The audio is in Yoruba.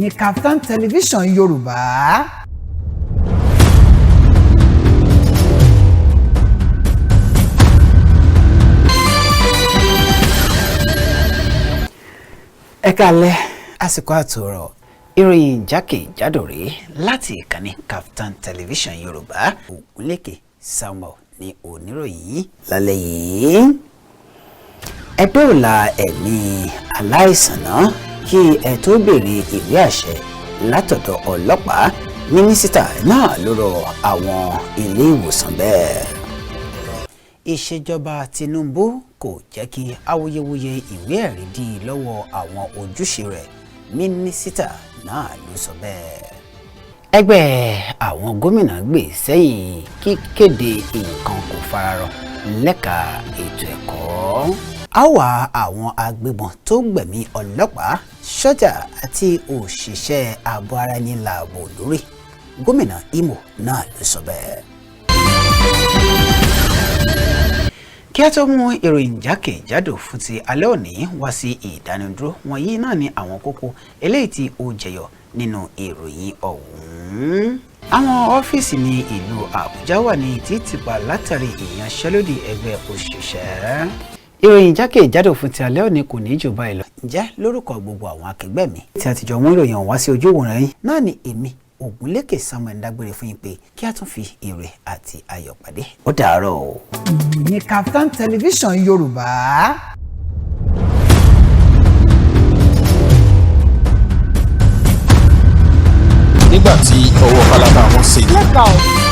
Ìròyìn Kaftan Television Yorùbá. Ẹ káalẹ́, àsìkò àtòrọ̀ ìròyìn jákèjádò rèé láti ìkànnì Kaftan Television Yorùbá. Ògúnlékè Samuel ní oníròyìn lálẹ́ yìí. Ẹ dóòlà ẹ̀mí aláìsàn náà kí ẹ tó béèrè ìwé àṣẹ látọ̀dọ̀ ọlọ́pàá, mínísítà náà ló rọ àwọn ilé ìwòsàn bẹ́ẹ̀. Ìṣèjọba Tinubu kò jẹ́ kí awuyewuye ìwé ẹ̀rí dí lọ́wọ́ àwọn ojúṣe rẹ̀, mínísítà náà ló sọ bẹ́ẹ̀. Ẹgbẹ́ àwọn gómìnà gbè sẹ́yìn kíkéde nǹkan kò fararọ lẹ́ka ètò ẹ̀kọ́. Àwa àwọn agbébọn tó gbẹ̀mí ọlọ́pàá, sọ́jà àti òṣìṣẹ́ ààbò ara ẹni láàbò lórí, gómìnà Imo náà ló sọ bẹ́ẹ̀. Kí a tó mú ìròyìn jákèjádò fún ti alẹ́ òní wá sí ìdánudúró, wọ̀nyí náà ni àwọn kókó eléyìí tí ó jẹyọ nínú ìròyìn ọ̀hún. Àwọn ọ́fíìsì ní ìlú Àbújá wà ní títìpa látàrí ìyanṣẹ́lódì ẹgbẹ́ òṣìṣẹ́. Ìròyìn jákèjádò fún ti alẹ́ òní kò ní jù báyìí lọ. Ǹjẹ́ lórúkọ gbogbo àwọn akẹgbẹ́ mi tí a ti jọ mú ìròyìn ọ̀hún wá sí ojú ìwòran yín náà ni èmi Ògúnlékè Samuel dágbére fún yín pé kí a tún fi ire àti ayọ̀ pàdé. Ó dàárọ̀ o. Ìròyìn Kaftan Television Yorùbá. Nígbà tí ọwọ́ pálábá wọn ségi. Lẹ́ka o.